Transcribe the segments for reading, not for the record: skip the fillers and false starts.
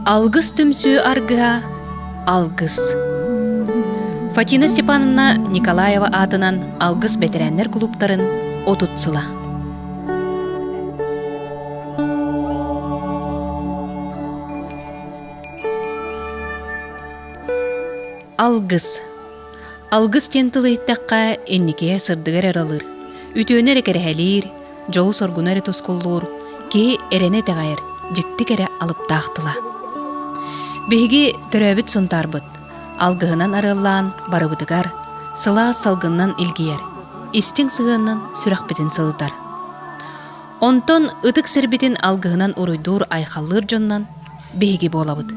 Алгыс түмсүү аргыһа Алгыс. Фатина Степановна Николаева аатынан Алгыс бэтэрээннэр кулууптарын 30 сыла. Алгыс. Алгыс диэн тылы иһиттэххэ, инникигэ сырдыгар эрэ ылыр, үтүөнү эрэ кэрэһэлиир, дьолу-соргуну эрэ тускуллуур, киһи эрэнэ итэҕэйэр дьикти кэрэ алыптаах тыла. Биһиги төрөөбүт Сунтаарбыт алгыһынан арыаллаан барыбытыгар сылаас салгынынан илгийэр, истиҥ сыһыанынан сүрэхпитин сылытар. Онтон ытык сирбитин алгыһынан уруйдуур-айхаллыыр дьонунан биһиги буолабыт.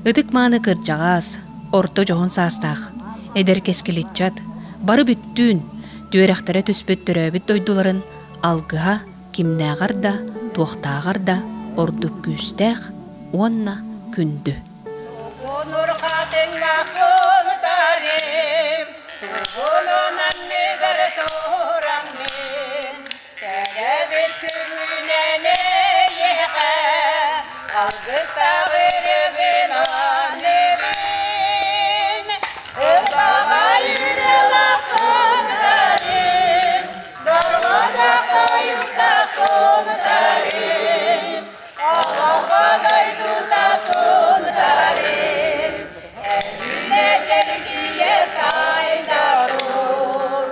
Ытык-мааны кырдьаҕас, орто дьоһун саастаах, эдэр кэскил ыччат, бары бүттүүн, түөрэхтэрэ түспүт төрөөбүт дойдуларын алгыһа кимнээҕэр да, туохтааҕар да ордук күүстээх уонна күндү. Төрөөбүт күҥҥүнэн эйиэхэ алгыстаах өрөбүн аныыбын. Ылбаҕай ырыалаах сунтарым, дорҕоно хойута сунтарым, олоҥхо дойдута сунтарым, Өрүүнэ сэргийэ сайда тур.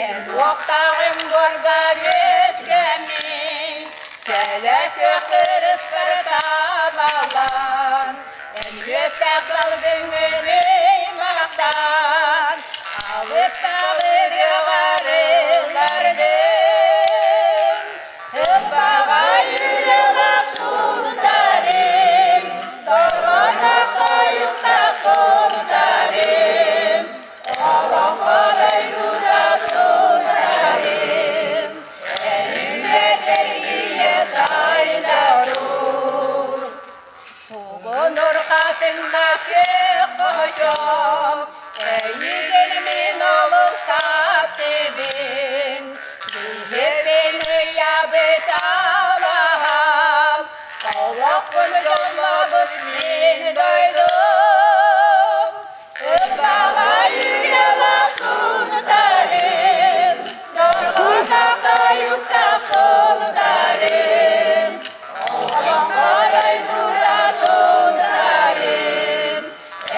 Эн уохтааҕыҥ буорга үөскэммин, сэлэ күөх кырыспар талаллан, эн үөттээх салгыҥҥын ыймахтаан, алыптаах ырыаҕар ыллардым. Тылбаҕай ырыалаах суунтарым, торҕоно хойуктаах суунтарым, Олоҥхо дойдута суунтарым, эрүүнэ сэргийэ сайда тур. Сугунур хатыҥнаах күөх хочом, эйигин мин олус таптыыбын, биһиэбин ыйабыт алаһам, олохпун дьоллообут мин дойдум. Ылбаҕай үйэлээх суунтарым, дорҕоно тойуктаах суунтарым, олоҥхо дойдута суунтарым,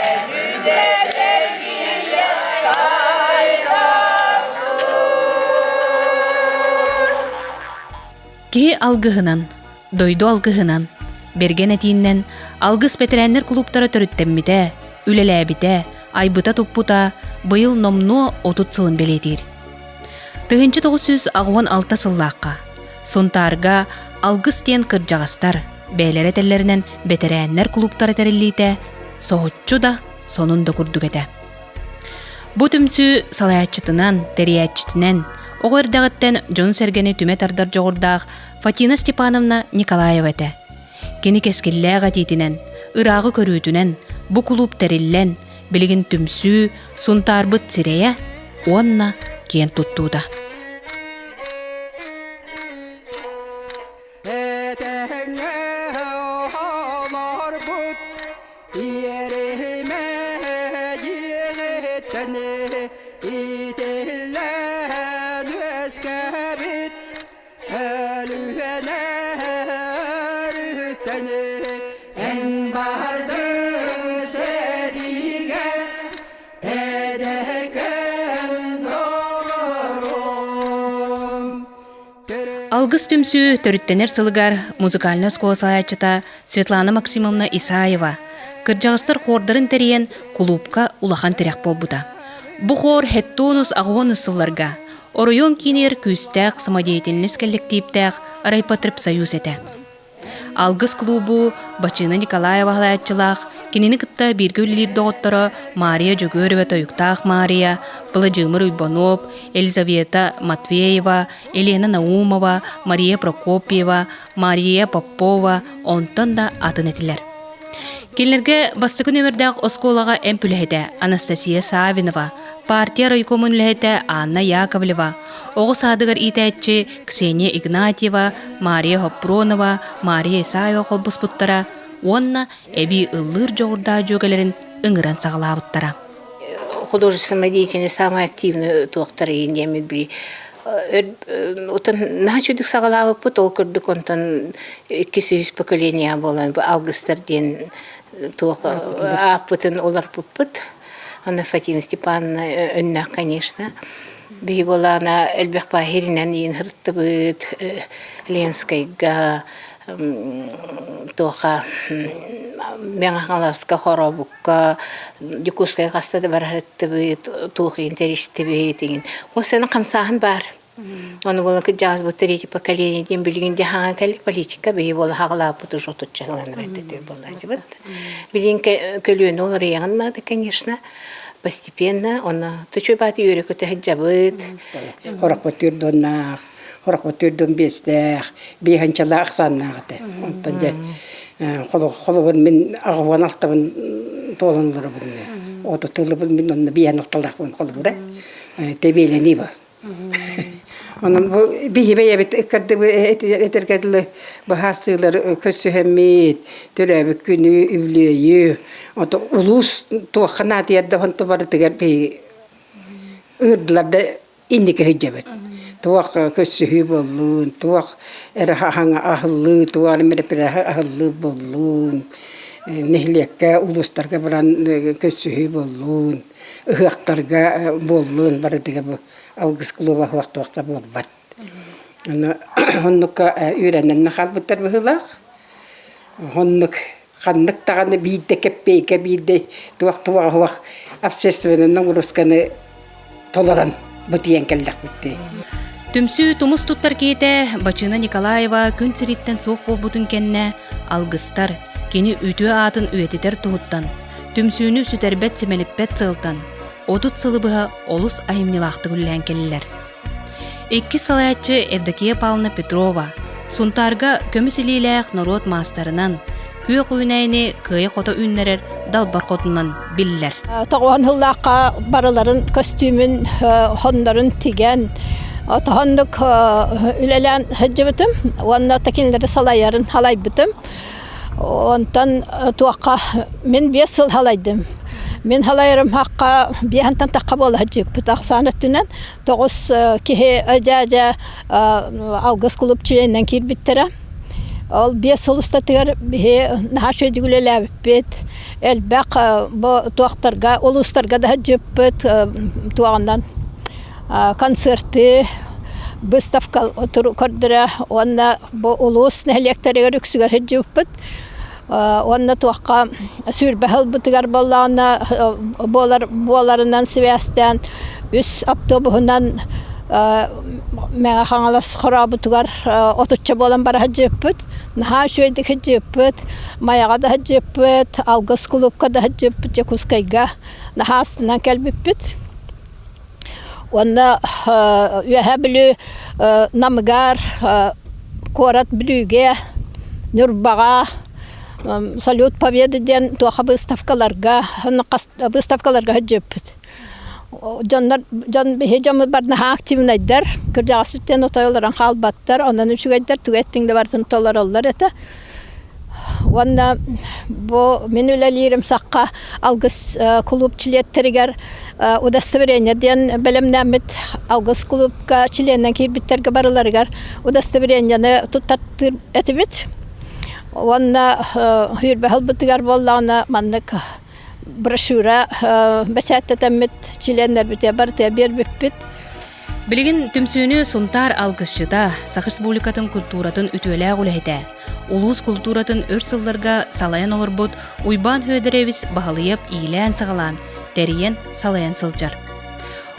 өлүүнэ сэргийэ сайда тур. Киһи алгыһынан, дойду алгыһынан, бэргэн этииннэн Алгыс бэтэрээннэр кулууптара төрүттэммитэ, үлэлээбитэ, айбыта-туппута быйыл номнуо 30 сылын бэлиэтиир. 1986 сыллаахха Сунтаарга Алгыс диэн кырдьаҕастар бэйэлэрэ этэллэринэн бэтэрээннэр кулууптара тэриллиитэ соһуччу да, сонун да курдук этэ. Бу түмсүү салайааччытынан, тэрийээччитинэн, оҕо эрдэҕиттэн дьону-сэргэни түмэ тардар дьоҕурдаах Фатина Степановна Николаева этэ. Кини кэскиллээх этиитинэн, ырааҕы көрүүтүнэн бу кулууп тэриллэн, билигин түмсүү, Сунтаарбыт сирэйэ уонна киэн туттуута. Этэҥҥэ олорбут иэримэ дьиэҕиттэн итиллэн үөскээбит Өлүөнэ өрүстэн эн бардыҥ сэриигэ эдэркээн доҕорум. Алгыс түмсүү төрүттэнэр сылыгар музыкальнай оскуола салайааччыта Светлана Максимовна Исаева кырдьаҕастар хуордарын тэрийэн кулуупка улахан тирэх буолбута. Бу хор хеттонус аҕуонус сылларга Оройуон киинигэр күүстээх самодеятельность кэллэктииптээх райпотребсоюз этэ. Алгыс клубу Бачыына Николаева салайааччылаах, кинини кытта бииргэ үлэлиир доҕотторо Мария Дьөгүөрүбэ Тойуктаах Маарыйа, Владимир Уйбанов, Елизавета Матвеева, Елена Наумова, Мария Прокопьева, Мария Попова, онтон да атын этилэр. Кинилэргэ бастакы нүөмэрдээх оскуолаҕа эмп үлэһитэ Анастасия Савинова, партия райкомун үлэһитэ Анна Яковлева, оҕо саадыгар иитээччи Ксения Игнатьева, Мария Хоппуронова, Мария Исаева холбоспуттара, уонна эбии ыллыыр дьоҕурдаах дьүөгэлэрин ыҥыран саҕалаабыттара. Художественная деятельность самая активная туохтар иһин диэммит би утан наһаа үчүгдүк саҕалаабыппыт ол курдук онтон иккис үһүс поколение буолан бу алгыстар диэн туох ааппытын уларпыппыт. Анна Фатина Степановна өннөөх, конечно. Биһи буолаана элбэх баһиринэн иин һырыттыбыт Ленскайга туоха Мэҥэ Хаҥаласка Хоробукка Дьокуускайга хаста да барыттыбыт туох иин тэристибит иҥин. Ол сена хамсааһын баар. Ону буолан кырдьаҕас бу третье поколение диэн билигин де хаҥа кэлли политика биһи буола хаҕалааппыт уже отучча сылан эрэ буоллаачыбыт. Билигин көлүөнэ уларыйаҕын наада, конечно, постепенно ону тучуй бааты үөрэ көтө сылдьабыт. Хорохпут түрдоннаах, хорохпут түрдон биэстээх, биэһэнчэлээх ахсааннаах этэ. Онтон дьэ холобур мин аҕабын алтабын туолан олоробун. Отутулубун мин онно биэһэн алталаахпын холобура. Тэбиэлэнии бар. Онон бу биһи бэйэбит этэргэ дылы быһаастыылар көрсүһэммит, төрөөбүт күнү, үбүлүөйү, ото улуус туохха наадыйар да онто барытыгар биһи ыырдылар да инники сылдьабыт. Туох көрсүһүү буоллун, туох эрэ аһыллыы, туох эрэ мероприятие аһыллыы буоллун, нэһилиэккэ, улуустарга баран көрсүһүү буоллун. Ыһыахтарга буоллун барытыгар бу алгыс клуба суох буолбат. Оннукка үөрэнэн хаалбыттар быһыылаах. Оннук ханнык даҕаны биирдэ кэппиэйкэ биирдэ туох туоҕа суох общественнай ноҕуруусканы толорон бытыйан кэллэхпит. Түмсүү тумус туттар киһитэ Бачыына Николаева күн сириттэн суох буолбутун кэннэ алгыстар, кини үтүө аатын үйэтитэр туһуттан, түмсүүнү сүтэрбэт-симэлиппэт сыалтан 30 сылы быһа олус айымньылаахтык үлэлээн кэллилэр. Иккис салайааччы Евдокия Павловна Петрова Сунтаарга көмүс илиилээх норуот маастарынан, күөх үүнээйини кыайа-хото үүннэрэр далбар хотунан биллэр. Тоҕуһан сыллаахха барыларын көстүүмүн, хоннорун тигэн, отоһоннук үлэлээн сылдьыбытым уонна кинилэри салайарын салайбытым. Онтон туохха мин 5 сыл халайдым. Мин халайарым хахха биэһэнтэн тахха буола сылдьыбыппыт ахсаан өттүнэн тоҕус киһи дьээдьэ алгыс кулууп чилиэнинэн киирбиттэрэ. Ол 5 сыл устатыгар биһи наһаа үчүгэйдик үлэлээбиппит. Элбэх бу туохтарга улуустарга да сылдьыппыт туоҕунан концерты, выставка көрдөрө уонна бу улуус нэһилиэктэригэр үксүгэр сылдьыбыппыт. Уонна туохха сүүрбэ сылбытыгар буоллаҕына буолар буоларынан сибээстээн үс автобуһунан Мэҥэ Хаҥалас хорообутугар отучча буолан бара сылдьыбыппыт. Наһаа үчүгэйдик сылдьыбыппыт. Майаҕа да сылдьыбыппыт, Алгыс кулуупка да сылдьыбыппыт Дьокуускайга наһаа астынан кэлбиппит. Уонна Үөһээ Бүлүү Намыгар, куорат Бүлүүгэ, Ньурбаҕа «Салют Победы» диэн туоха выставкаларга, выставкаларга сылдьыбыппыт. Дьоннор, дьон биһи дьоммут бар наһаа активнайдар, кырдьаҕаспыт диэн отой олорон хаалбаттар, онон үчүгэйдэр, тугу эттиҥ да барытын толороллор этэ. Уонна бу мин үлэлиирим сахха Алгыс кулууп чилиэттэригэр удостоверение диэн бэлэмнээммит Алгыс кулуупка чилиэннэн киирбиттэргэ барыларыгар удостоверениены туттартыыр этибит. Уонна сүүрбэ сылбытыгар буоллаҕына маннык брошюра бэчээттэтэммит чилиэннэрбитигэр барытыгар биэрбиппит. Билигин түмсүүнү Сунтаар алгысчыта, Саха Республикатын культуратын үтүөлээх үлэһитэ, улуус култууратын өр сылларга салайан олорбут Уйбаан Һүөдэрэбис Баһылыйап иилээн-саҕалаан, тэрийэн, салайан сылдьар.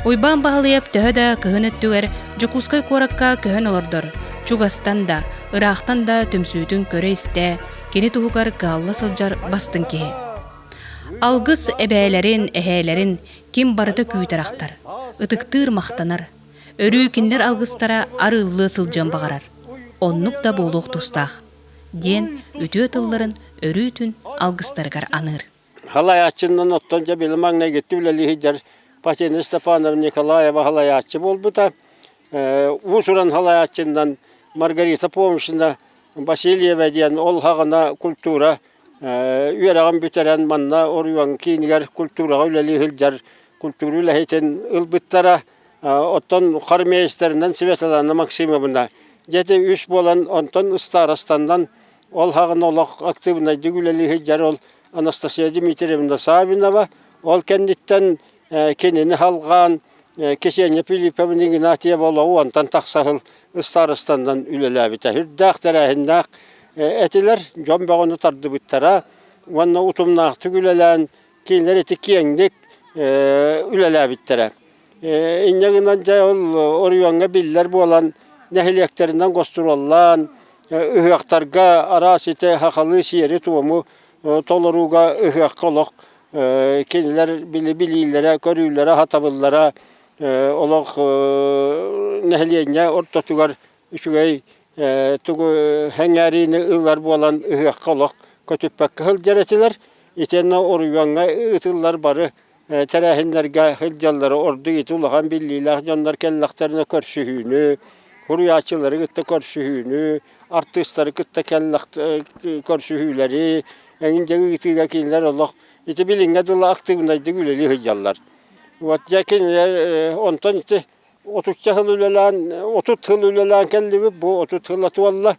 Уйбаан Баһылыйап төһө да кыһын өттүгэр Дьокуускай куоракка көһөн олордор, чугастан да, ыраахтан да түмсүүтүн көрө-истэ, кини туһугар кыһалла сылдьар бастыҥ киһи. Алгыс эбээлэрин, эһээлэрин ким барыта күүтэр ахтар, ытыктыыр махтанар, өрүү кинилэр алгыстара арыыллыы сылдьыан баҕарар. Оннук да буолуох тустаах, диэн үтүө тылларын өрүүтүн алгыстарыгар аныыр. Халайааччыннан оттон дьэ били маҥнайгытты үлэлии сылдьар Патина Степановна Николаева халайааччы буолбута. Уус-уран халайааччыннан Маргарита Помшина Васильева диэн ол хаҕына культура. Үөрэҕин бүтэрэн манна оройуон киинигэр культураҕа үлэлии сылдьар культура үлэһитин ылбыттара. Оттон хормейстерынан Светлана Максимовна дьэ үс буолан онтон ыстаарастаннан ол хаҕын олох активнайдык үлэлии сылдьар ол Анастасия Дмитриевна Савинова ол кэнниттэн кинини халҕаан Ксения Филипповна Игнатьева олоҕу онтон тахса сыл ыстаарыстаннан үлэлээбитэ. Үрдээх тэрээһиннээх этилэр, дьон бөҕөнү тардыбыттара уонна утумнаахтык үлэлээн кинилэр ити киэҥник үлэлээбиттэрэ. Инньэ гынан дьэ ол оройуоҥҥа биллэр буолан нэһилиэктэринэн гостуруоллаан ыһыахтарга араас ити сахалыы сиэри-туому толорууга ыһыахха олох кинилэр били билиилэрэ, көрүүлэрэ, сатабыллара олох нэһилиэнньэ ортотугар үчүгэй тугу сэҥээриини ылар буолан ыһыахха олох көтүппэккэ сылдьар этилэр. Итиэннэ оройуоҥҥа ыытыллар бары тэрээһиннэргэ сылдьаллара ордук ити улахан биллиилээх дьоннор кэллэхтэринэ көрсүһүүнү, суруйааччылары кытта көрсүһүүнү, артыыстары кытта көрсүһүүлэри эҥин дьэ ыытыыга кинилэр олох ити билиҥҥэ дылы актыыбынайдык үлэлии сылдьаллар. Вот дьэ кинилэр онтон ити отучча сыл үлэлээн, 30 сыл үлэлээн кэллибит, бу 30 сыла туолла.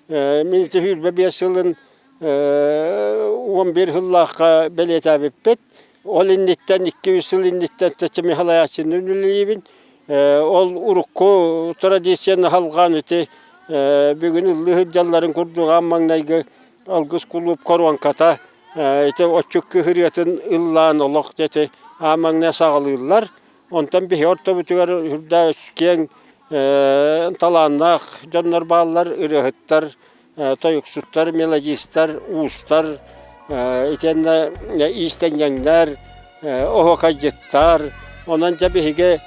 Мин ити 25 сылын 11 сыллаахха бэлиэтээбиппит. Ол инниттэн, 2-3 сыл инниттэн Чача Михалаяччыны үлэлиибин. Ол урукку традицияны халҕаан ити бүгүн ыллыы сылдьалларын курдук аан маҥнайгы алгыс кулууп коронката ити отчук кыһырыатын ыллаан олох ити аан маҥнай саҕалыыллар. Онтон биһи ортобутугар үрдээх киэҥ талааннаах дьоннор бааллар, ырыаһыттар, тойуксуттар, мелодистар, уустар, итиэннэ иистэнньэҥнэр, оһуокайдьыттар. Онон дьэ биһиги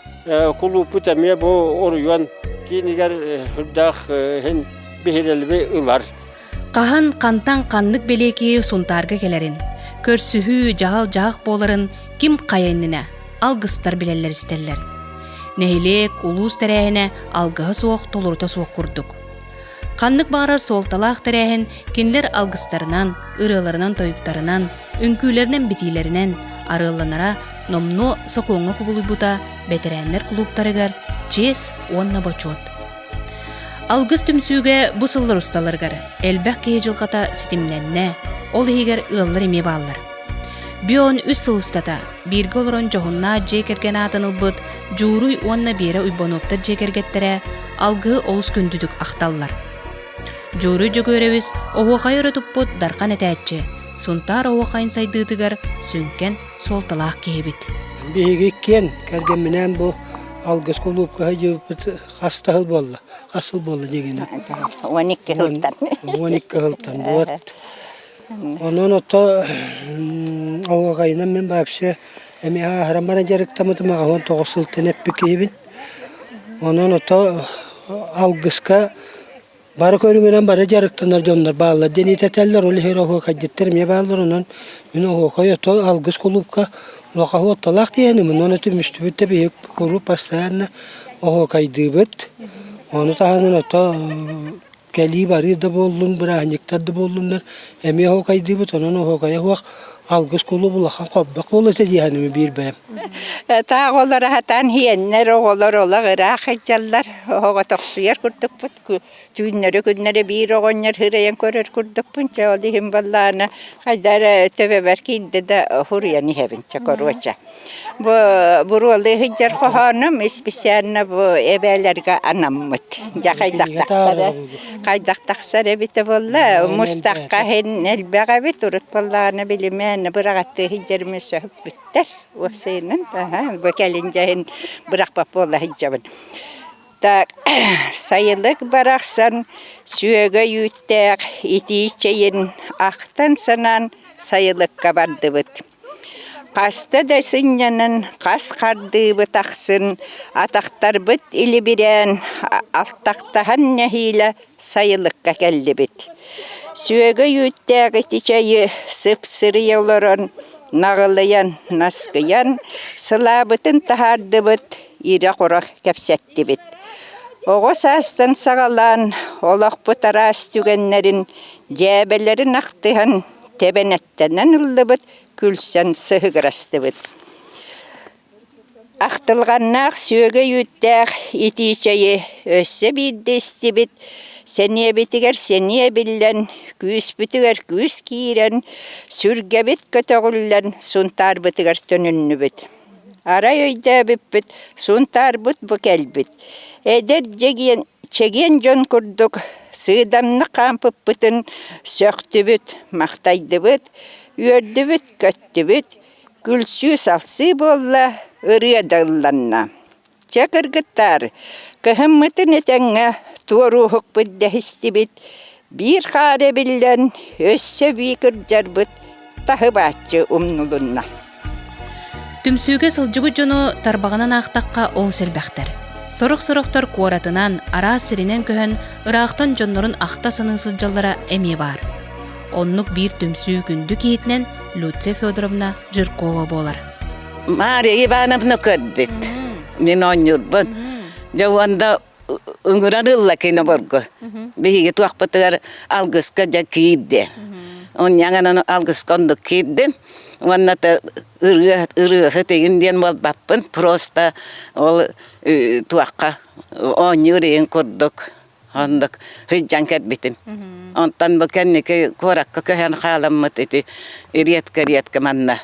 кулууппут эмиэ бу оройуон киинигэр үрдээх иһин биһирэлби ылар. Хаһан, хантан ханнык бэлиэ киһи Сунтаарга кэлэрин, көрсүһүү, дьаһал-дьаһах буоларын ким хайа иннинэ алгыстар билэллэр истэллэр. Нэһилиэк, улуус тэрээһинэ алгыһа суох, толорута суох курдук. Ханнык баҕарар суолталаах тэрээһин кинилэр алгыстарынан, ырыаларынан-тойуктарынан, үҥкүүлэринэн-битиилэринэн арыалланара номнуо сокуоҥҥа кубулуйбута бэтэрээннэр кулууптарыгар чиэс уонна бочуот. Алгыс түмсүүгэ бу сыллар усталарыгар элбэх киһи дьылҕата ситимнэннэ, ол иһигэр ыаллар эмиэ бааллар. Бион үс сыл устата бииргэ олорон дьоһуннаах дьиэ кэргэн аатын ылбыт Дьууруй уонна Биэрэ Уйбануоптар дьиэ кэргэттэрэ алгыһы олус күндүтүк ахталлар. Дьууруй Дьөгүөрэбис оһуохайы өрө туппут Дархан этээччи, Сунтаар оһуохайын сайдыытыгар сүҥкэн суолталаах киһибит. Биһиги иккиэн кэргэмминээн бу алгыс кулуупка сылдьыбыппыт хас да сыл буолла. Хас сыл буолла диигин? 12 сылтан. 12 сылтан. Вот. Онон ото оһуохайынан мин вообще эмиэ ааһаран баран дьарыктаммытым 89 сылтан эппит киһибин. Онон ото алгыска бары көрүҥүнэн бары дьарыктанар дьоннор бааллар диэн итэтэллэр. Ол иһин оһуохайдьыттар эмиэ бааллар. Онон мин оһуохай ото алгыс кулуупка улахан уотталаах диэһиним. Онон түмүстүбүт да биһиги куруук постоянно оһуохайдыыбыт. Ону таһынан ото кэлии-барыы да буоллун, бырааһынньыктар да буоллуннар, эмиэ оһуокайдыыбыт, онон оһуокайа суох алгыс кулууп улахан хобдох буолуо этэ диэхиним биир бэйэм. Таах олор аһатаан иһиэннэр, оҕолор олох ыраах сылдьаллар, оһоҕо тохсуйар курдукпут, түүннэри-күннэри биир оҕонньор ырайан көрөр курдукпун, чэ ол иһин буоллаҕына хайда эрэ төбөбөр киирдэ да хуруйан иһэбин, чэ короче. Бу буруолуу сылдьар хоһоонум исписээлинэ бу эбээлэргэ анаммыт. Дьэ хайдах тахсар хайдах тахсар эбитэ буолла мустахха иһин элбэх эбит урут буоллаҕына билимээн быраҕаттыы сылдьарым сөһүппүттэр уопсайынан бу кэлин дьэ иһин бырахпат буола сылдьабын. Так сайылык барахсан сүөгэй үүттээх итии чэйин ахтан санаан сайылыкка бардыбыт. Хаста да сынньанан, хас хардыыбыт ахсын атахтарбыт илибирээн, алтахтаһан нэһиилэ сайылыкка кэллибит. Сүөгэй үүттээх ити чэйи сыпсырыйа олорон, наҕылыйан, наскыйан, сылаабытын таһаардыбыт, ирэ-хоро кэпсэттибит. Оҕо саастан саҕалаан олохпут араас түгэннэрин, дьээбэлэрин ахтыһан. Тэбэнэттэнэн ыллыбыт, күлсэн сыһыгырастыбыт. Ахтылҕаннаах сүөгэй үүттээх итии чэйи өссө биирдэ истибит, сэниэбитигэр сэниэ эбиллэн, күүспүтүгэр күүс киирэн, сүргэбит көтөҕүллэн Сунтаарбытыгар төнүннүбүт. Арай өйдөөбүппүт, Сунтаарбыт бу кэлбит. Эдэр дьэгиэн, чэгиэн дьон курдук сыыдамнык хаампыппытын сөхтүбүт, махтайдыбыт, үөрдүбүт-көттүбүт, Күлсүү-салсыы буолла, ырыа да ылланна. Чэ, кыргыттаар, кыһыммытын этэҥҥэ туорууһукпут дэһистибит, биир хаар эбиллэн, өссө эбии кырдьарбыт таһыбааччы умнулунна. Түмсүүгэ сылдьыбыт дьону тарбаҕынан аахтахха олус элбэхтэр. Сорох-сорохтор куоратынан, араас сиринэн көһөн, ыраахтан дьоннорун ахта саныы сылдьаллара эмиэ баар. Оннук биир түмсүү күндү киһитинэн Люция Федоровна Жиркова буолар. Мария Ивановна көрбүт. Мин оонньуурбун. Дьэ уонна ыҥыран ылла киноборго. Биһиги туохпутугар алгыска дьэ киирди. Онньаҥан алгыска оннук киирдим. Уонна ырыа ырыаһыт игин диэн буолбаппын. Просто ол туохха оонньуур игин курдук Оннук сылдьан кэлбитим. Онтон бу кэнники куоракка көһөн хааламмыт ити редко-редко манна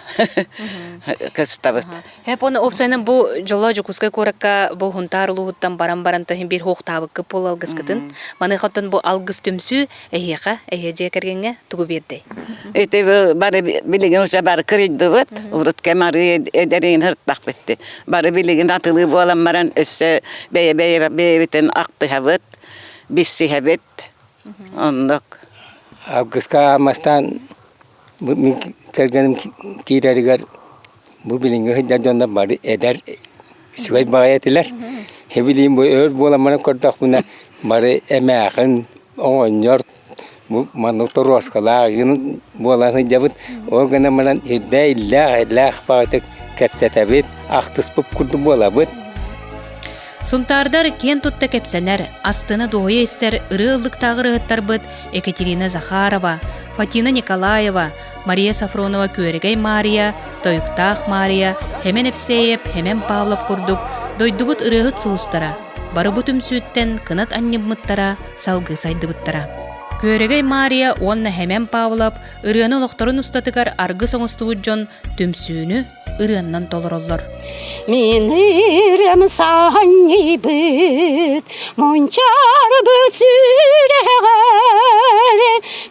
кыстабыт. Хэп оны опсайынан бу дьоллоо Дьокуускай куоракка бу Хунтаар улууһуттан баран-баран тоһин биир хуохтаабыккыт буол алгыскытын. Маныхаттан бу алгыс түмсүү эһиэхэ, эһиэ дьиэ кэргэҥҥэ тугу биэрдэй? Ити бары билигин уже бары кырыйдыбыт. Урут кэм арыы эдэрин һыртпахпытты. Бары билигин атылыы буолан баран өссө бэйэ бэйэбитин ахтыһабыт, билсиһэбит. Оннук. Алгыска ааммастаан мин кэргэним киирэригэр бу билиҥҥи сылдьар дьоннор бары эдэр үчүгэй баҕайы этилэр. Хэбилиин бу өр буолан баран көрдөхпүнэ бары эмээхин, оҕонньор бу маннык торуоскалаах игин буолан сылдьабыт. Ол гынан баран үрдээ иллээх иллээх баҕайытык кэпсэтэбит, ахтыспыт курдук буолабыт. Сунтаардар киэн тутта кэпсэнэр, астына дуоһуйа истэр ырыа ыллыктаах ырыаһыттарбыт Екатерина Захарова, Фатина Николаева, Мария Софронова Күөрэгэй Маарыйа, Тойуктаах Маарыйа, Хэмэн Эпсиэйэп, Хэмэн Павлов курдук дойдубут ырыаһыт сулустара бары бу түмсүүттэн кынат анньыммыттара, салгыы сайдыбыттара. Күөрэгэй Маарыйа уонна Хэмэн Павлов ырыаны олохторун устатыгар аргыс оҥостубут дьон түмсүүнү ырыаннан толороллор. Мин ырыам саанньыйбыт, мунчаарбыт сүрэҕэр,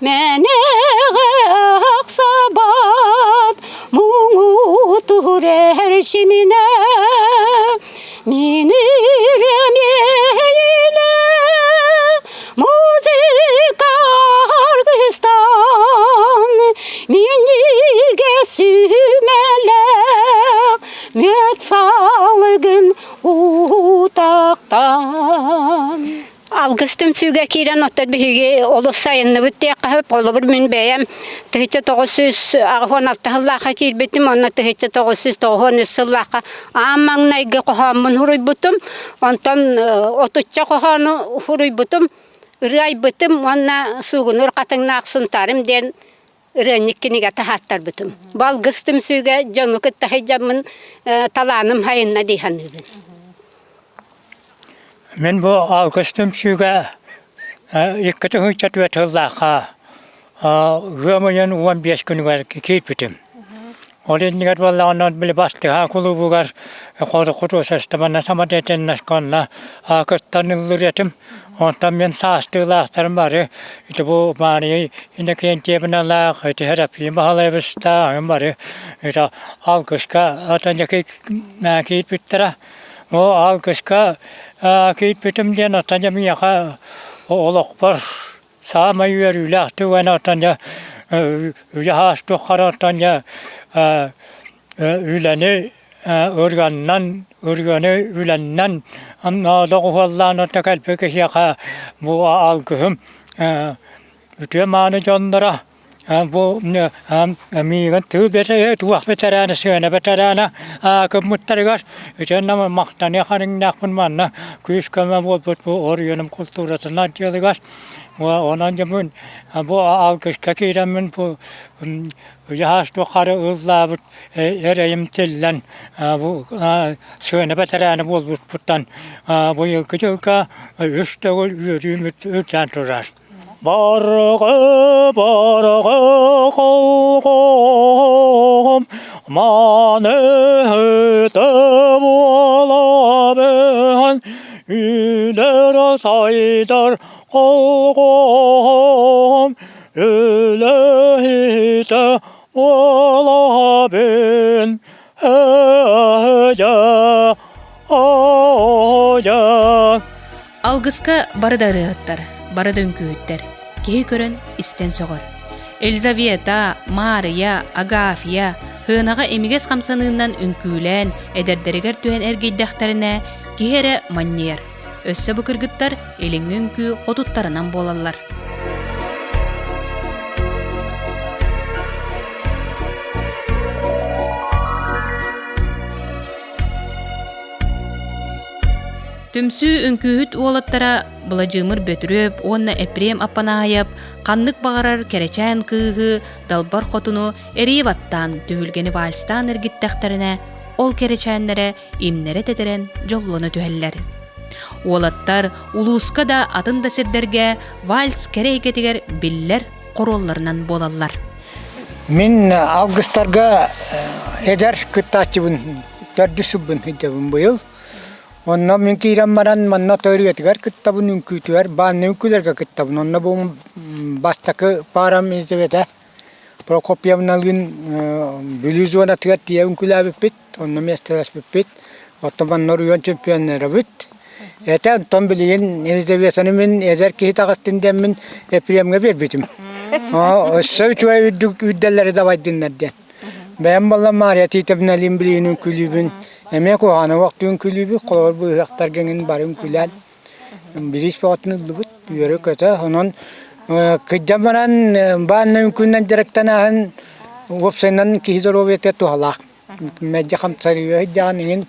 мэнэҕэ ахсабат, муҥутуур эрчиминэ. Мин ырыам иэйилэ, музыка аргыстан, минньигэ сүмэлээх, мүөт салгын утахтан. Алгыс түмсүүгэ киирэн оттон биһиги олус сайынныбыт диэххэ сөп. Холобур, мин бэйэм 1986 сыллаахха киирбитим, онно 1993 сыллаахха аан маҥнайгы хоһооммун суруйбутум. Онтон отучча хоһоону суруйбутум, ырыа айбытым уонна Суугунуур хатыҥнаах Сунтаарым диэн ырыанньык кинигэ таһааттарбытым. Бу алгыс түмсүүгэ дьону кытта сылдьаммын талааным сайынна дии саныыбын. Мин бу алгыс түмсүүгэ 2 4 сыллаахха ыам ыйын 15 күнүгэр киирбитим. Ол иннигэр буоллаҕына били бастыһа кулуубугар художественно самодеятельноска кыттан ыллыр этим. Онтон мин саастыылаахтарым бары ити бу Мария Иннокентьевналаах, ити Һэрэппиин Баһылайабыстаах бары ити алгыска киирбиттэрэ. Ол алгыска киирбитим диэн оттон дьэ миэхэ олохпор саамай үөрүүлээх түгэн оттон дьэ үлэ ааспыт оттон дьэ үлэни ырыаннан ырыаны үлэннэн доҕуһуоллаан отто кэлбит киһиэхэ бу алгыһым үтүө мааны дьонноро. Бу миигин тыы туох бэтэрээнэ, сыана бэтэрээнэ кыммыттарыгар итиэннэ махтаныах эриҥнээхпин манна күүс-көмө буолбут бу оройуонум култууратын отделыгар. Онон дьэ бу алгыска киирэммин бу ыйаас тухары ыллаабыт эрэйим тиллэн бу сыана бэтэрээнэ буолбуппуттан быйылгы дьылга үс төгүл үөрүүм үрдээн турар. Барҕа барҕа холҕом маныһыта буолабын Үлэр сайдар холҕом үлэһитэ буолабын Ээйэ, оойа Алгыска бары да ырыаһыттар, бары да үҥкүүһүттэр. Киһи көрөн, истэн сөҕөр. Елизавета, Маарыйа, Агафья һыанаҕа имигэс хамсаныыннан үҥкүүлээн, эдэрдэригэр түһэн эргийдэхтэринэ, киһи эрэ манньыйар. Өссө бу кыргыттар илиҥҥи үҥкүү хотуттарынан буолаллар. Түмсүү үҥкүүһүт уолаттара Быладьыымыр Бөтүрүөп уонна Епрем Аппанаайап ханнык баҕарар кэрэчээн кыыһы, далбар хотуну эрийэ баттаан түһүлгэни вальстаан эргиттэхтэринэ, ол кэрэчээннэрэ имнэрэ тэтэрэн дьоллоно түһэллэр. Уолаттар улууска да атын да сирдэргэ вальс кэрэ эйгэтигэр биллэр хоруолларынан буолаллар. Мин алгыстарга эдэр кыттааччыбын төрдүс сылбын сылдьабын быйыл. Онно мин киирэн баран манна төрүөтүгэр кыттабын, үҥкүүтүгэр, бааннай үҥкүүлэргэ кыттабын. Онно бу бастакы паарам Елизавета Прокопьевналыын Бүлүү зонатыгар тиийэ үҥкүүлээбиппит, онно миэстэлэспиппит. Оттон манна оройуон чемпионнарабыт. Этэ онтон билигин Елизаветаны мин эдэр киһи таҕыстын диэммин Епремҥэ биэрбитим. Өссө үчүгэй үрдүк үрдэллэри дабайдыннар диэн. Бэйэм буолла Мария Титовналыын билигин үҥкүүлүүбүн. Эмиэ куһаҕаны уохтуу үҥкүүлүүбүт, холобур быыһыахтарга эҥин бары үҥкүүлээн бириис бөҕөтүн ыллыбыт, үөрэ-көтө. Онон кырдьан баран баанна үҥкүүнэн дьарыктанааһын уопсайынан киһи доруобуйата туһалаах. Мэлдьи хамсарыыга сылдьаҕын иҥин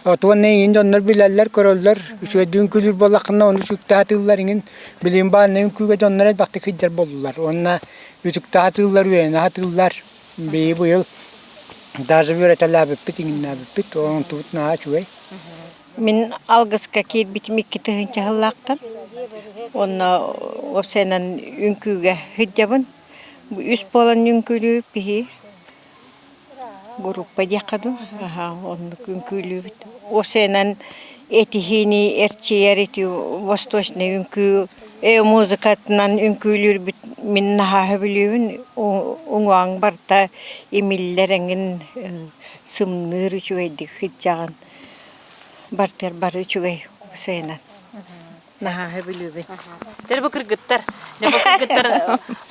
уонна иҥин дьоннор билэллэр, көрөллөр. Үчүгэйдик үҥкүүлүүр буоллаххына ону үтүктэ сатыыллар иҥин. Билигин баанна үҥкүүгэ дьоннор элбэхтик сылдьар буоллулар. Уонна үтүктэ сатыыллар, үөрэнэ сатыыллар. Биһиги быйыл даже үөрэтэлээбиппит, иҥиннээбиппит, онтубут наһаа үчүгэй. Мин алгыска киирбитим 2000 сыллаахтан. Онно уопсайынан үҥкүүгэ сылдьабын. Үс буолан үҥкүүлүүбүт биһи. Группа диэххэ дуу, аһаа оннук үҥкүүлүүбүт. Уопсайынан этиһиини эрчийэр ити восточнай үҥкүү э музыкатынан үҥкүүлүүрбүт мин наһаа сөбүлүүбүн. Уҥуоҕуҥ барыта имиллэр эҥин сымныыр үчүгэйдик сылдьаҕын. Бартыгар бары үчүгэй уопсайынан. Наһаа сөбүлүүбүн. Тэр бу кыргыттар, бу кыргыттар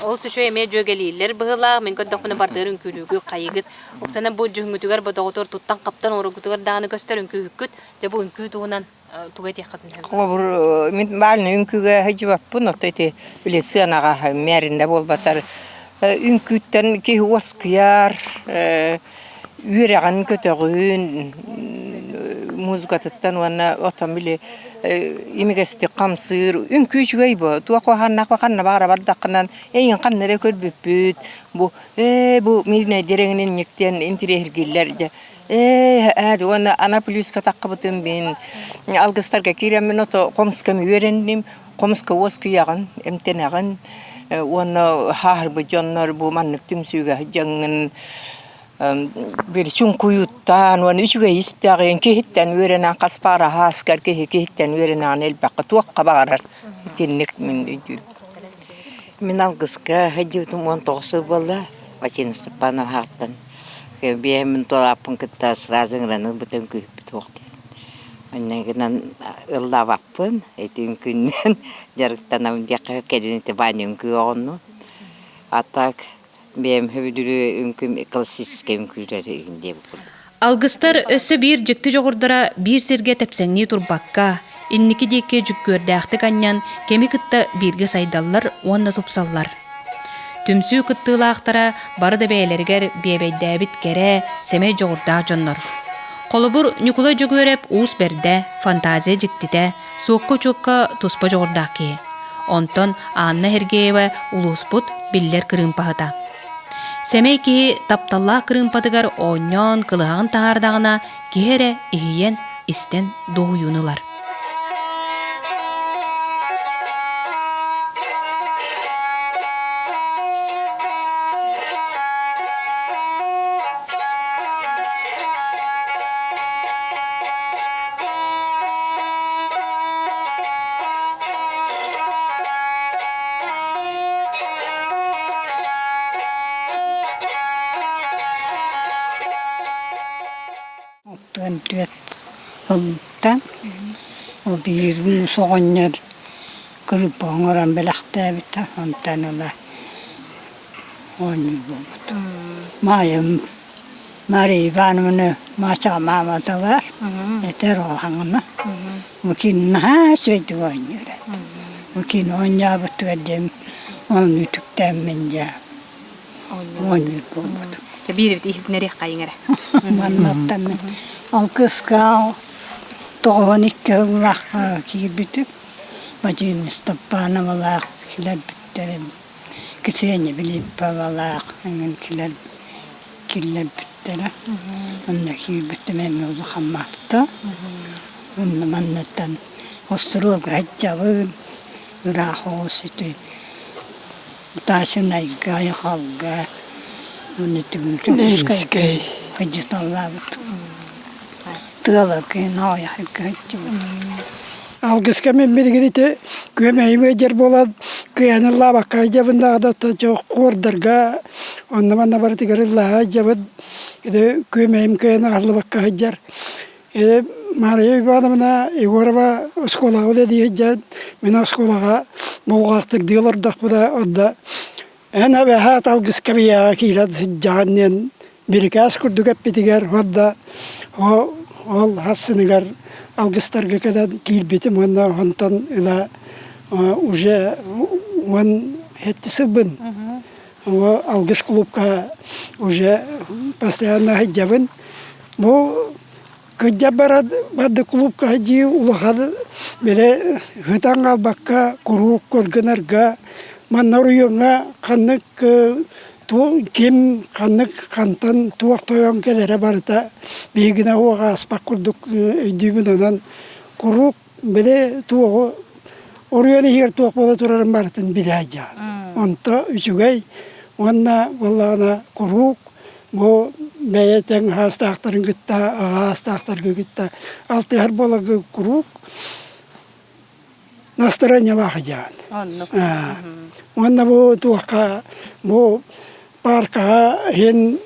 ол үчүгэй эмиэ дьүөгэлииллэр быһыылаах. Мин көрдөхпүнэ бардыыр үҥкүүлүүгү хайыгыт. Оксана бу дьүһүҥҥүтүгэр бодоҕутугар туттан-хаптан оҥороргутугар даҕаны көстөр үҥкүүһүккүт. Дьэ бу үҥкүү туһунан тугу этиэххитин сөбүй? Холобур, мин баальнай үҥкүүгэ сылдьыбаппын, оттон ити били сыанаҕа мээринэ буолбатар үҥкүүттэн киһи уоскуйар, үөрэҕин көтөҕүн музыкатыттан уонна оттон били имигэстик хамсыыр үҥкүү үчүгэй бу туох куһаҕаннаах ханна баҕара бардаххынан эйигин ханна эрэ көрбүппүт бу ээ бу миирнэйдэр эҥин инник диэн интириэһиргииллэр дьэ ээ ээ уонна ана плюска таххыбытым мин алгыстарга киирэммин ото хомускам үөрэнним хомуска уоскуйаҕын эмтэнэҕин уонна хааһырбыт дьоннор бу маннык түмсүүгэ сылдьаҥҥын били чуҥкуйуттаан уонна үчүгэй истэҕин киһиттэн үөрэнэн хас паара ааскар киһи киһиттэн үөрэнэҕин элбэххэ туохха баҕарар итинник мин өйдүүрүм. Мин алгыска сылдьыбытым 19 сыл буолла Василий Степановаҕыттан биэһэммин туолааппын кытта сразу ыҥыран ылбытым күүһүппүт суох диэн. Инньэ гынан ыллаабаппын, ити үҥкүүннэн дьарыктанабын диэххэ кэлин ити Ваня үҥкүү оҕонну. А так бэйэм сөбүлүүр үҥкүүм классическай үҥкүүлэри диэбит курдук. Алгыстар өссө биир дьикти дьоҕурдара биир сиргэ тэпсэҥнии турбакка, инники диэки дьүккүөрдээхтик анньан, кэми кытта бииргэ сайдаллар уонна тупсаллар. Түмсүү кыттыылаахтара бары да бэйэлэригэр биэбэйдээбит кэрэ, сэмэй дьоҕурдаах дьоннор. Холобур, Ньукулай Дьөгүөрэп уус бэрдэ, фантазия дьиктитэ, суокка-учуокка туспа дьоҕурдаах киһи. Онтон Анна Сергеева улууспут биллэр кырыымпаһыта. Сэмэй киһи тапталлаах кырыымпатыгар оонньоон кылыһаҕын таһаардаҕына, киһи эрэ иһийэн, истэн дуоһуйууну ылар. Оттон түөрт сылтан ол биир муус оҕонньор кырыыппа оҥорон бэлэхтээбитэ, онтон ыла оонньуур буолбут. Маайым Мария Ивановна Маачаҕа маамата баар, этэр улахаҥына. Бу кини наһаа үчүгэйдик оонньуур этэ. Бу кини оонньообутугар диэн ону үтүктээммин дьэ оонньуур буолбут. Биир эбит иһитинэриэххэйиҥ эрэ. Маннаттан мин алтыска 92 сыллаахха киирбитим. Владимир Степановалаах килэрбиттэрим, Ксения Филипповалаах эҥин килэр киллэрбиттэрэ. Онно киирбитим эмиэ улахан махта. Онно манныттан остуруолга сылдьабын, ыраах оҕус ити Тасинайга, Айхалга уонна Дьокуускайга сылдьыталлаабыт. Тыаларга Ноойахайга сылдьыбыт. Алгыска мен билигин ити күөмэйим ыалдьар буолан кыайан ыллаабакка сылдьабын даҕаны хуордарга онно-манна барытыгар ыллаһа сылдьабын. Ити күөмэйим кыайан аһыллыбакка сылдьар. Мария Ивановна Егорова оскуолаҕа үлэлии сылдьан, мин оскуолаҕа булҕаахтык дии олордохпуна, онно эн эбэһээт алгыска биһиэхэ киирэн сылдьаҕын диэн бирикээс курдук эппитигэр уонна ол хас сыныгар алгыстарга кэлэн киирбитим уонна онтон ыла уже 17 сылбын алгыс кулуупка уже постоянно сылдьабын. Бу кырдьа баран барды кулуупка сылдьыы улахан били сытан хаалбакка куруук көргөнөргө манна оройуоҥҥа ханнык ким ханнык хантан туох тойон кэлэрэ барыта биһигинэ уох ааспат курдук өйдүүбүн онон куруук били туоҕу оруйан иһигэр туох буола турарын барытын билэ сылдьаҕын. Онто үчүгэй уонна буоллаҕына куруук бу бэйэ тэҥ аһаастаахтарын кытта аҕа аһаастаахтаргы кытта алтыһар буоларгы куруук настроениелаах дьаан. Уонна бу туохха бу паркаҕа иһин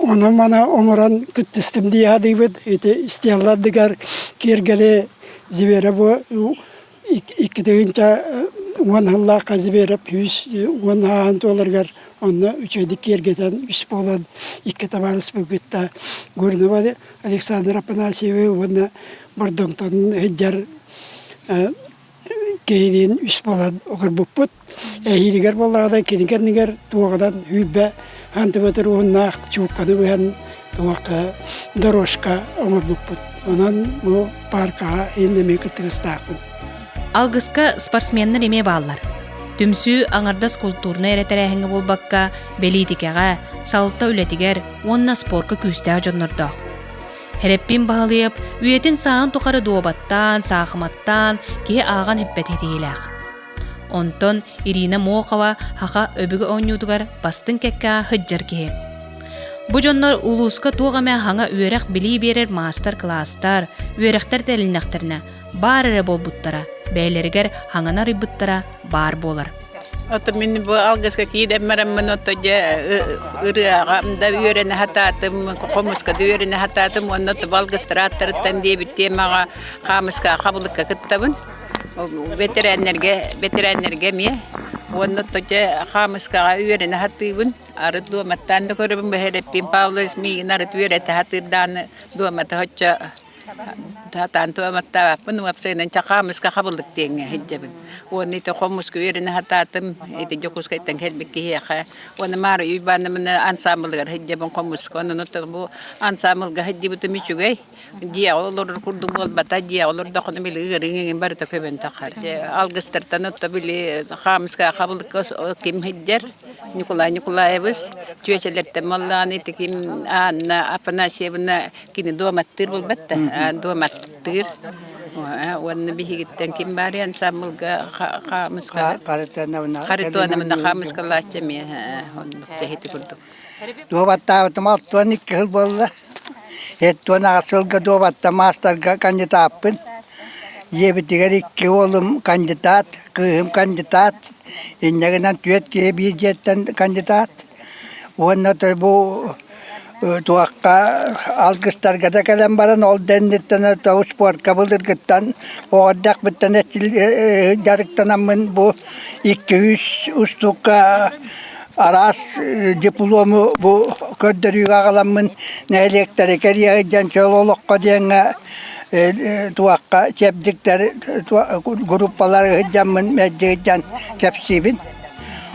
Ону-маны оҥорон кыттыстым дии сатыыбыт. Ити стеллардыгар киэргэли Зверев 2010 сыллаахха Зверев 110 ааһан туоларыгар онно үчүгэйдик киэргэтэн үс буолан икки табаарыспын кытта Гуринова Александр Афанасьевы уонна Бордоҥтон сылдьар киһилиин үс буолан олорбуппут. Эһиилигэр буоллаҕына кини кэннигэр туоҕунан сүүрбэ сантиметр уһуннаах чуукканы быһан туохха дорожка оҥорбуппут. Онон бу пааркаҕа иһин эмиэ кыттыгастаахпын. Алгыска спортсменнар эмиэ бааллар. Түмсүү аҥардас култуурунай эрэ тэрээһиҥҥэ буолбакка, бэлиитикэҕэ, салалта үлэтигэр уонна спорка күүстээх дьоннордоох. Һэрэппин Баһылыйап үйэтин сааһын тухары дуобаттаан, саахыматтаан киһи ааҕан иппэт этиилээх. Онтон Ирина Мохова Хаха өбүгэ оонньуутугар бастыҥ кэккэ сылдьар киһи. Бу дьоннор улууска туох эмэ хаҥа үөрэх-билии биэрэр маастар-кылаастар, үөрэхтэр тэрилиннэхтэринэ баар эрэ буолбуттара, бэйэлэригэр хаҥаны арыйбыттара баар буолар. Ото мин бу алгыска киирэн бараммын ото дьэ ырыаҕа да үөрэнэ сатаатым, хомуска да үөрэнэ сатаатым уонна ото алгыстар ааттарыттан диэбит темаҕа хаамыска хабылыкка кыттабын. Бэтэрээннэргэ бэтэрээннэргэ эмиэ уонна ото дьэ хаамыскаҕа үөрэнэ сатыыбын. Арыт дуоматтаан да көрөбүн бэһэлэппин Павлович миигин арыт үөрэтэ сатыыр даҕаны дуомата оччо. Сатаан туоматтаабаппын, уопсайынан чэ хаамыска хабылык диэҥҥэ сылдьабын. Уонна ити хомуска үөрэнэ сатаатым, ити Дьокуускайтан кэлбит киһиэхэ. Уонна Маарый Уйбаанабына ансаамбылыгар сылдьабын хомуска. Онон бу ансаамбылга сылдьыбытым үчүгэй. Дьиэҕэ олорор курдук буолбата, дьиэҕэ олордоххуна били ыарыыҥ эҥин барыта көбөн таххар. Алгыстартан отто били хаамыска хабылыкка ким сылдьар Ньукулай Ньукулаевич чүөчэлэртэн буоллаҕына ити ким Анна Афанасьевна кини дуоматтыыр буолбат да дуоматтыыр уонна биһигиттэн ким баарый ансаамбылга хаамыска Харитоновна хаамыскалааччы эмиэ оннук дьэһити курдук Дуобаттаабытым 62 сыл буолла. 78 сылга дуобатта маастарга кандидаппын. Ийэбитигэр икки уолум кандидат, кыыһым кандидат. Инньэ гынан түөрт киһи биир дьиэттэн кандидат. Уонна бу туохха алгыстарга да кэлэн баран ол да инниттэн спортка былыргыттан оҕо эрдэхпиттэн дьарыктанаммын бу икки-үс устукка араас диплому бу көрдөрүүгэ аҕаламмын нэһилиэктэри кэрийэ сылдьан чөл олоххо диэҥҥэ туохха чэбдиктэр группалары сылдьаммын мэлдьи сылдьан кэпсиибин.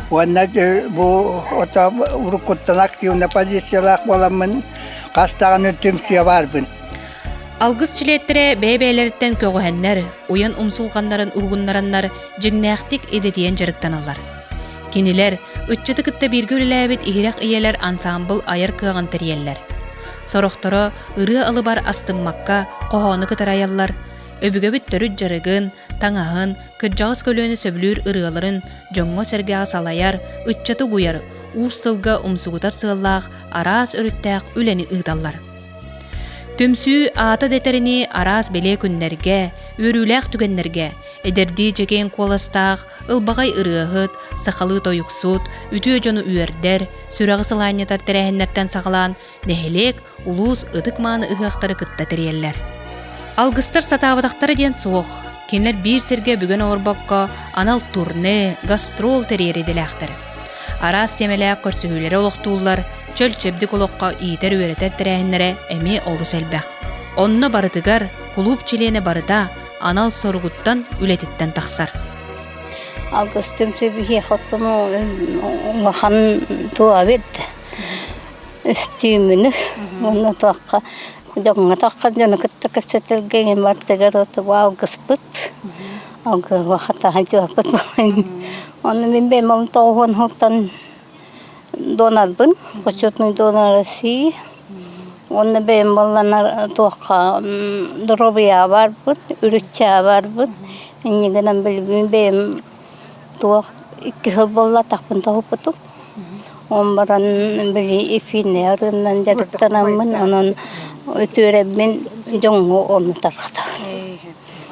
Уонна бу ото уруккуттан активно позициялаах буоламмын хас даҕаны түмсүө баарбын. Алгыс чилиэттэрэ бэйэ-бэйэлэриттэн көҕүһэннэр, уйан умсулҕаннарын уһугуннараннар дьиҥнээхтик идэтийэн дьарыктаналлар. Кинилэр ыччаты кытта бииргэ үлэлээбит иһирэх ийэлэр ансаамбыл айар кыаҕын тэрийэллэр. Сорохторо ырыа алыбар астыммакка хоһоону кытары айаллар, өбүгэбит төрүт дьарыгын, таҥаһын, кырдьаҕас көлүөнэ сөбүлүүр ырыаларын дьоҥҥо-сэргэҕэ салайар, ыччаты угуйар, уус тылга умсугутар сыаллаах араас өрүттээх үлэни ыыталлар. Түмсүү аата дэтэринии араас бэлиэ күннэргэ, үөрүүлээх түгэннэргэ эдэрдии дьэкиэн куоластаах, ылбаҕай ырыаһыт, сахалыы тойуксут, үтүө дьону үөрдэр, сүрэҕи сылаанньытар тэрээһиннэртэн саҕалаан нэһилиэк, улуус ытык-мааны ыһыахтары кытта тэрийэллэр. Алгыстар сатаабатахтара диэн суох. Кинилэр биир сиргэ бүгэн олорбокко анал турне, гастрол тэрийэр идэлээхтэр. Араас тиэмэлээх көрсүһүүлэри олохтууллар, чөл-чэбдик олоххо иитэр-үөрэтэр тэрээһиннэрэ эмиэ олус элбэх. Онно барытыгар кулууп чилиэнэ барыта анал соругуттан үлэтиттэн тахсар. Алгыс түмсүү биһиэхэ оттон улахан туо эбит өстүүмүнү уонна туохха дьоҥҥо таххан дьону кытта кэпсэтэргэ иҥин бартыгар оту алгыспыт алгыһы хатаһа дьуоппут Онно мин бэйэм ол тоҕуһун сылтан донорбын, почетный донор России. Уонна бэйэм буолланар туохха доруобуйаҕа барбыт, үрүччэҕэ барбыт. Инньэ гынан билигин бэйэм туох икки сыл буолла атахпын тоһуппутум. Ол баран били эфирнэй арыынан дьарыктанаммын, онон үтүөрэммин дьоҥҥо ону тарҕатабын.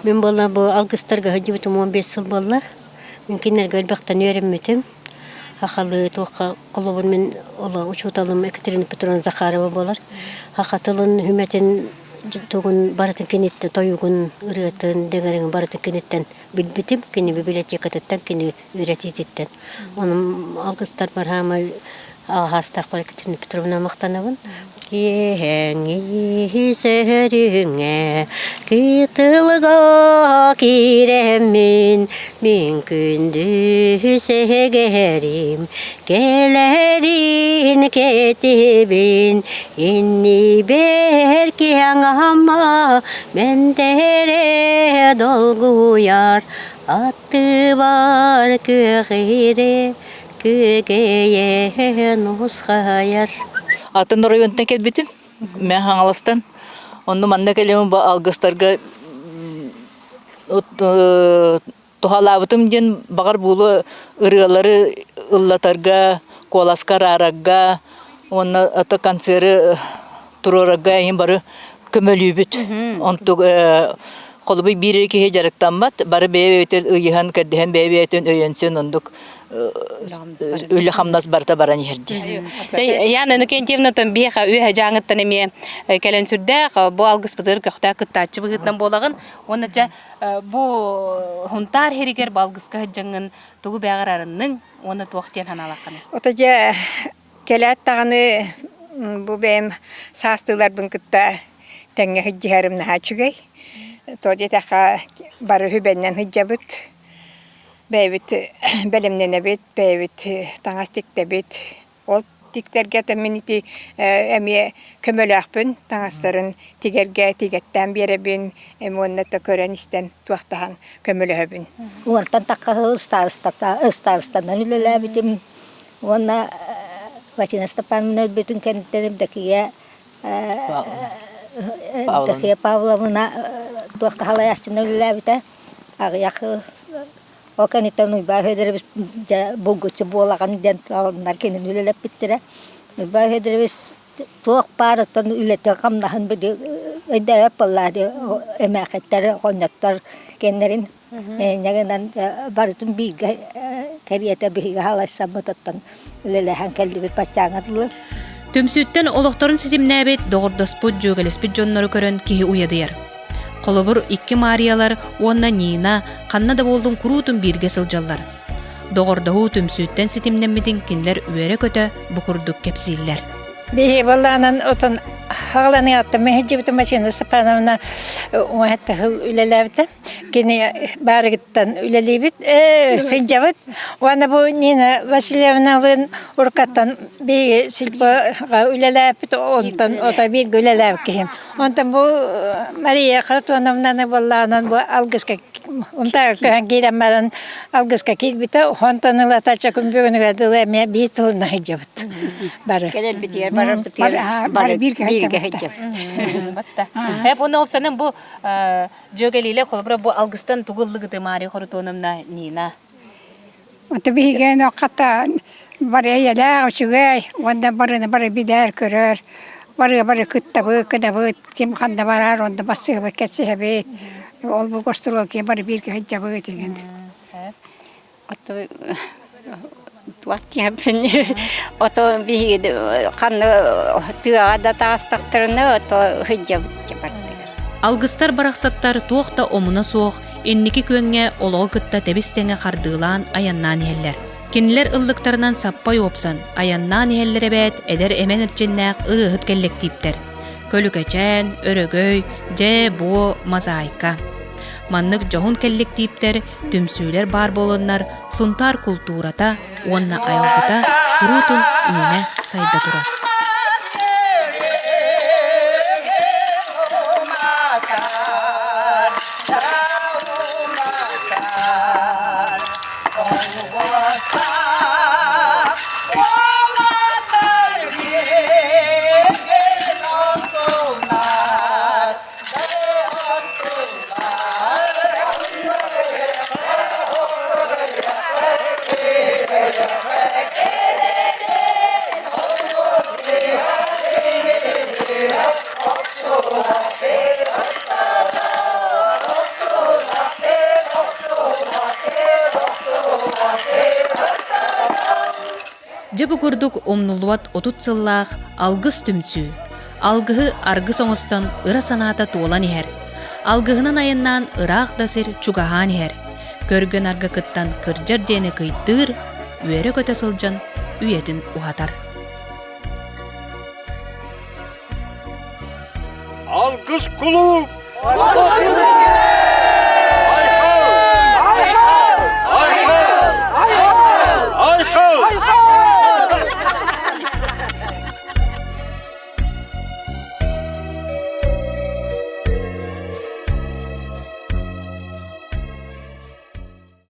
Мин буолла бу алгыстарга сылдьыбытым 15 сыл буолла. Мин кинилэргэ элбэхтэн үөрэммитим. Сахалыы туохха холобур мин оло учууталым Екатерина Петровна Захарова буолар. Саха тылын үмэтин тугун барытын киниттэн тойугун, ырыатын, дэҥэриҥин барытын киниттэн билбитим. Кини библиотекатыттан, кини үөрэтиититтэн. Онон алгыстарбар хаамай аҕаһаастаахпар Екатерина Петровна махтанабын. Киэһэҥҥи сөрүҥҥэ кытылга киирэммин мин күндү сээгэрим кэлэрин кэтибин иннибэр киһаҥама мэнтэрэ долгуйар аттыбар күөҕирэ Күөгэйэ нусхайар. Атын оройуонтан кэлбитим. Мэ Хаҥаластан. Онно манна кэлэммин бу алгыстарга туһалаабытым диэн баҕар буолуо ырыалары ыллатарга, куоласка араарарга уонна ото концеры туруорарга эйин бары көмөлүүбүт. Онтук холобуй биир эрэ киһи дьарыктаммат, бары бэйэ-бэйэтин ыйыһан, кэрдиһэн бэйэ-бэйэтин өйөнсөн оннук үлэ-хамнас барыта баран иһэр дии. Яна Иннокентьевна биһиэхэ үөһэ дьааҥыттан эмиэ кэлэн сүрдээх бу алгыспытыгар көхтөөх кыттааччы быһыытынан буолаҕын. Уонна чэ бу Хунтаар иһиригэр бу алгыска сылдьаҥҥын тугу бэҕэр арынныҥ уонна туох диэн санаалааххыный? Ото дьэ кэлээт даҕаны бу бэйэм саастыыларбын кытта. Тэҥҥэ сылдьыһарым наһаа үчүгэй. Тоҕо диэтэххэ, бары үбэннэн сылдьабыт. Бэйэбит бэлэмнэнэбит, бэйэбит таҥас тиктэбит. Ол тиктэргэ мин ити эмиэ көмөлөөхпүн таҥастарын тигэргэ тигэттээн биэрэбин уонна да көрөн-истэн туохтаһан көмөлөһөбүн. Уонтан тахха сыл ыстаарыстанан үлэлээбитим уонна Василина Степановна өлбүтүн кэнниттэн Евдокия Евдокия Павловна туох халайааччынан үлэлээбитэ аҕыйах Ол кэнниттэн Уйбаа Федорович дьэ булгуччу буолаҕын диэн таланнар кинини үлэлэппиттэрэ. Уйбаа Федорович туох баарыттан үлэтин-хамнаһын били өйдөөбөт буоллаа дии эмээхиттэр, оҕонньоттор кэннэрин инньэ гынан барытын бииргэ кэриэтэ биһиги халайсаммыт оттон үлэлэһэн кэллибит баччааҥҥа дылы. Түмсүүттэн олохторун ситимнээбит, доҕордоспут, дьүөгэлэспит дьоннору көрөн киһи уйадыйар. Холобур, икки Маарыйалар уонна Нина ханна да буоллун куруутун бииргэ сылдьаллар. Доҕордоһуу түмсүүттэн ситимнэммитин кинилэр үөрэ-көтө бу курдук кэпсииллэр. Биһи балаанан отон хаҕаланыаҕыттан мэһэйдьибитим Мачина Степановна уҥаһатта сыл үлэлээбитэ. Кини баарыгыттан үлэлиибит, сылдьабыт. Уонна бу Нина Васильевналыын уруккаттан биһиги сельпоҕа үлэлээбит, онтон ото бииргэ үлэлээбит киһим. Онтон бу Мария Харитоновнаны буоллаҕынан бу алгыска унтааҕа көһөн киирэн баран алгыска киирбитэ, онтон ылата чакын бүгүнүгэр дылы эмиэ биир тылынан сылдьабыт бары. Кэлэрбитигэр барарбытыгар бары бииргэ сылдьабыт. Эп уонна уопсанан бу дьүөгэлиилэ холобура бу алгыстан тугу ыллыгыты Мария Харитоновна Нина? Ото биһиги хата бары эйэлээх үчүгэй уонна барыны бары билэр көрөр барыга бары кыттабыт кынабыт ким ханна барар онно бассыһабыт кэсиһэбит ол бу гостуруол ким бары бииргэ сылдьабыт игин Ото туох диэбин ото биһиги ханна тыаҕа да таастахтарына ото сылдьабыт бардыгар. Алгыстар барахсаттар туох да омуна суох инники күөҥҥэ олоҕу кытта тэбис-тэҥэ хардыылаан айаннаан иһэллэр. Кинилэр ыллыктарынан саппай уопсан, айаннаан иһэллэр эбээт эдэр эмэн эрчиннээх ырыаһыт кэллэктииптэр. Көлүкэчээн, Өрөгөй, Дьээ-буо, Мозаика. Маннык дьоһун кэллэктииптэр, түмсүүлэр баар буоланнар Сунтаар култуурата уонна айылгыта куруутун үүнэ сайда турар. Дьэ бу курдук умнуллубат 30 сыллаах алгыс түмсүү Алгыһы аргыс оҥостон ыра санаата туолан иһэр. Алгыһынан айаннаан ыраах да сир чугаһаан иһэр. Көргө-нарга кыттан кырдьар диэни кыйдыыр, үөрэ-көтө сылдьан үйэтин уһатар. Алгыс кулууп!